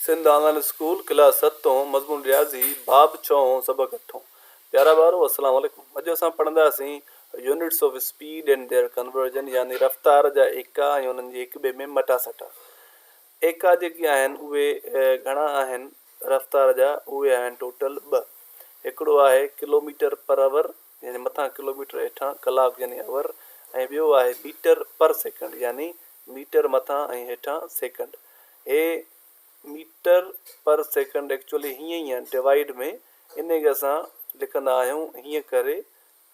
سنڌ آن line school class ستون مضمون رياضي باب ڇهون سبق اٺون پيارا ٻارو السلام عليڪم اڄ اسان پڙهنداسين units of speed and their conversion يعني رفتار جا ايڪا ۽ انهن جي هڪ ٻئي ۾ مٽاسٽا ايڪا جيڪي آهن اهي گهڻا آهن رفتار جا اهي آهن ٽوٽل ٻه هڪڙو آهي ڪلوميٽر پر اور يعني مٿان ڪلوميٽر هيٺان ڪلاڪ يعني اور ۽ ٻيو آهي ميٽر پر سيڪنڊ يعني ميٽر مٿان ۽ هيٺان سيڪنڊ. هي ميٽر پر سيڪنڊ ايڪچوئلي هيئن ئي آهي ڊوائيڊ ۾ انهي کي اسان لکندا آهيون هيئن ڪري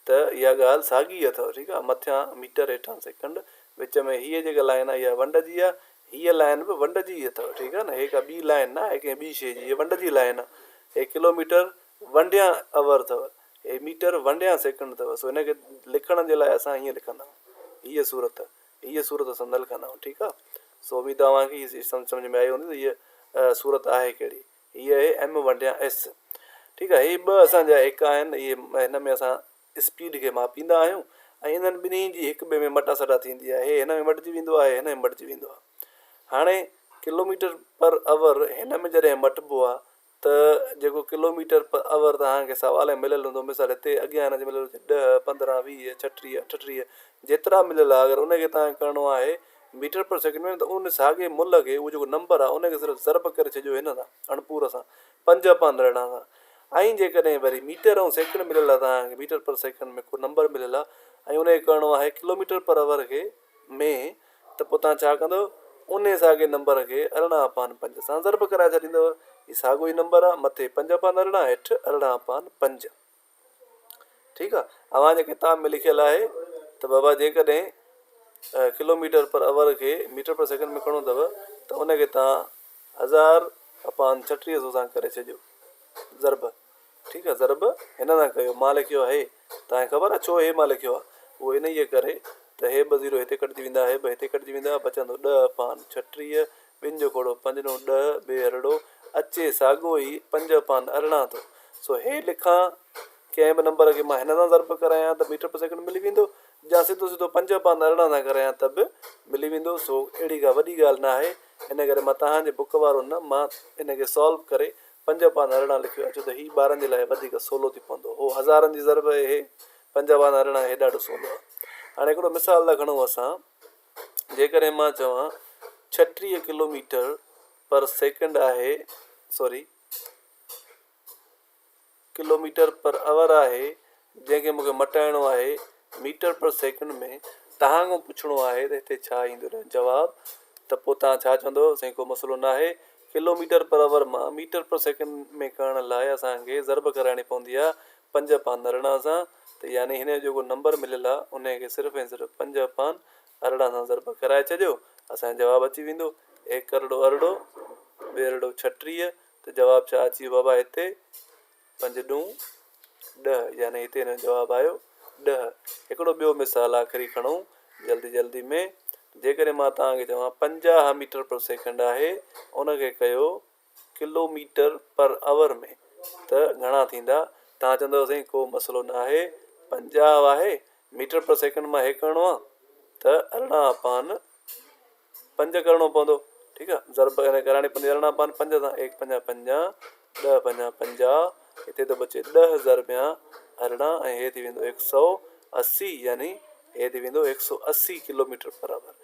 ته اها ڳالهه ساڳي اٿو ٺيڪ آهي مٿيان ميٽر هيٺان سيڪنڊ وچ ۾ هيء جيڪا لائين آهي اها ونڊ جي آهي هيء لائين به ونڊ جي ئي اٿو ٺيڪ آهي نه هي ڪا ٻي لائين نه آهي ڪنهن ٻي شيء جي هيء ونڊ جي لائين آهي هي ڪلوميٽر ونڊيان اور اٿو هي ميٽر ونڊيان سيڪنڊ اٿو سو هن کي لکڻ جي لاء اسان هيئن لکندا آهيون هيء صورت هيء صورت اسان نه لکندا آهيون ٺيڪ آ سو اميد آ اوهان کي هي سمجهه ۾ آئي هوندي ته هيء صورت آهي ڪهڙي هيء آهي ايم ونڊيان ايس ٺيڪ آ هي ٻه اسان جا ايڪا آهن اهي هن ۾ اسان اسپيڊ کي ماپيندا آهيون ۽ انهن ٻنهي جي هڪ ٻئي ۾ مٽا سٽا ٿيندي آهي هي هن ۾ مٽجي ويندو آهي هن ۾ مٽجي ويندو آهي هاڻي ڪلوميٽر پر اور هن ۾ جڏهن مٽبو آ ته جيڪو ڪلوميٽر پر اور توهان کي سوال ۾ مليل هوندو مثال هتي اڳيان هن جي مليل هجي ڏهه، 15، 20، 36، 38 جيترا مليل آهي اگر ان کي توهان کي ڪرڻو آهي ميٽر پر سيڪنڊ ۾ ته ان ساڳي ملهه کي اهو جيڪو نمبر آهي ان کي صرف ضرب ڪري ڇڏيو هن سان اڻپور سان پنج اپان 18 سان ۽ جيڪڏهن وري ميٽر ۽ سيڪنڊ مليل آهي توهان کي ميٽر پر سيڪنڊ ۾ ڪو نمبر مليل آهي ۽ ان کي ڪرڻو آهي ڪلوميٽر پر اور کي ۾ ته پوء توهان ڇا ڪندؤ؟ انهيء ساڳئي نمبر کي 18 اپان پنج سان ضرب ڪرائي ڇڏيندؤ. هي ساڳيو ئي نمبر آهي، مٿي پنج اپان 18، هيٺ 18 اپان پنج. ٺيڪ آهي. اوهان جي ڪتاب ۾ لکيل آهي ته بابا جيڪڏهن ڪلوميٽر پر اور کي ميٽر پر سيڪنڊ ۾ کڻو اٿو ته ان کي توهان هزار اپان ڇٽيهه سو سان ڪري ڇڏيو ضرب. ٺيڪ آ ضرب هن سان ڪيو مان لکيو آ هي توهان کي خبر آ ڇو هي مان لکيو آ اهو انهيء ڪري ته هي ٻه زيرو هتي ڪٽجي ويندا هي ٻه هتي ڪٽجي ويندا بچندو ڏهه اپان 36 ٻن جو کوڙو پنج ڏون ڏهه ٻي ارڙو اچي ساڳو ئي پنج اپان 18 ٿو سو هي لکان ڪنهن به نمبر کي مان هن سان ضرب ڪرايان ته ميٽر پر سيڪنڊ ملي ويندو يا سڌو سڌو پنج اپان 18 سان ڪرايان ته به ملي ويندو سو اهڙي ڪا وڏي ڳالهه نه آهي ان ڪري مان توهان جي بڪ وارو نه مان ان کي سالو ڪري پنج پان 18 لکيو آهي ڇو ته هي ٻارن جي لاء وڌيڪ سولو ٿي پوندو. هو هزارن جي ضرب ۽ هي پنج پان 18 هي ڏاڍو سولو آهي. هاڻي هڪڙو مثال ٿا کڻون اسان جيڪڏهن مان چوان 36 ڪلوميٽر پر سيڪنڊ آهي سوري ڪلوميٽر پر اور آهي جنهن کي مون کي مٽائڻو آهي ميٽر پر سيڪنڊ ۾ توهان کان پڇڻو آهي ته هتي ڇا ايندو ان جو جواب ته پوء توهان ڇا چوندو سائين ڪو مسئلو ناهي ڪلوميٽر پر اور مان ميٽر پر سيڪنڊ ۾ ڪرڻ لاء اسان کي ضرب ڪرائڻي پوندي آهي پنج اپان 18 سان ته يعني هن جو جيڪو نمبر مليل آهي ان کي صرف ۽ صرف پنج اپان 18 سان ضرب ڪرائي ڇڏيو اسان جو جواب اچي ويندو ايڪ ارڙو ارڙو ٻي ارڙو 36 ته جواب ڇا اچي ويو بابا هتي پنج ڏون ڏهه يعني هتي هن جو جواب آيو ڏهه. هڪڙو ٻيو مثال آخري کڻون جلدي جلدي ۾ جيڪڏهن مان توهان کي چوان 50 ميٽر پر سيڪنڊ آهي ان کي ڪيو ڪلو ميٽر پر اور ۾ ته گهڻا ٿيندا توهان چوندو سائين ڪو مسئلو نه آهي 50 آهي ميٽر پر سيڪنڊ مان هي ڪرڻو آهي ته 18 اپان پنج ڪرڻو پوندو ٺيڪ آ ضرب ڪري ڪرائڻي پوندي 18 اپان پنج سان ايڪ پنجا پنجا ڏهه پنجا پنجاهه هتي ٿو بچي ڏهه ضربيان 18 ۽ هي ٿي ويندو هڪ سو اسي يعني هي ٿي ويندو هڪ سو اسي ڪلوميٽر پر اور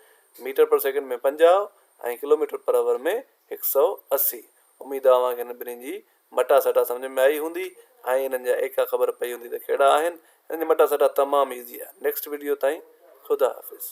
ميٽر پر سيڪنڊ ۾ 50 ۽ ڪلوميٽر پر اور ۾ هڪ سو اسي. اميد آ اوهان کي هنن ٻنهي جي مٽا سٽا سمجهه ۾ آئي هوندي ۽ انهن جا ايڪا خبر پئي هوندي ته ڪهڙا آهن. انهن جي مٽا سٽا تمام ايزي آ. نيڪسٽ وڊيو تائين خدا حافظ.